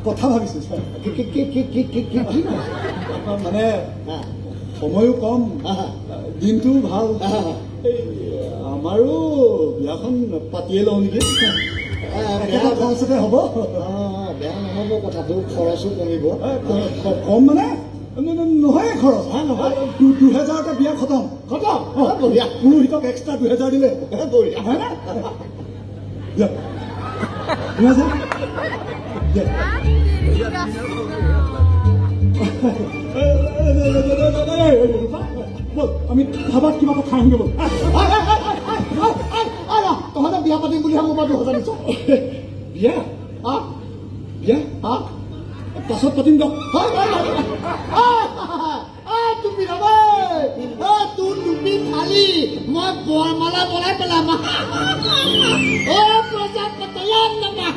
কথা ভাবিছো। কি মানে সময়ো কম, দিনটোও ভাল, এই আমাৰো বিয়াখন পাতিয়ে লওঁ নেকি? খৰচতে হ'ব। বেয়া নহ'ব কথাটো, খৰচো কমিব। কম মানে নহয় খৰচ, নহয় 2000টা বিয়া খতম। খতম, বঢ়িয়া। পুৰোহিতক এক্সট্ৰা 2000 দিলে বঢ়িয়া, হয় না? 2000। আমি ধাবাত কিবা এটা খাই আহিমগৈ ব'ল। তহঁতে বিয়া পাতিম বুলিহে মোৰ পৰা 2000 দিছ। বিয়া বিয়া পাছত পাতিম দিয়ক। তুমি তোৰ টুপি ফালি মই বৰমালা বনাই পেলাম। অ প্ৰজাপতয়াম নমঃ।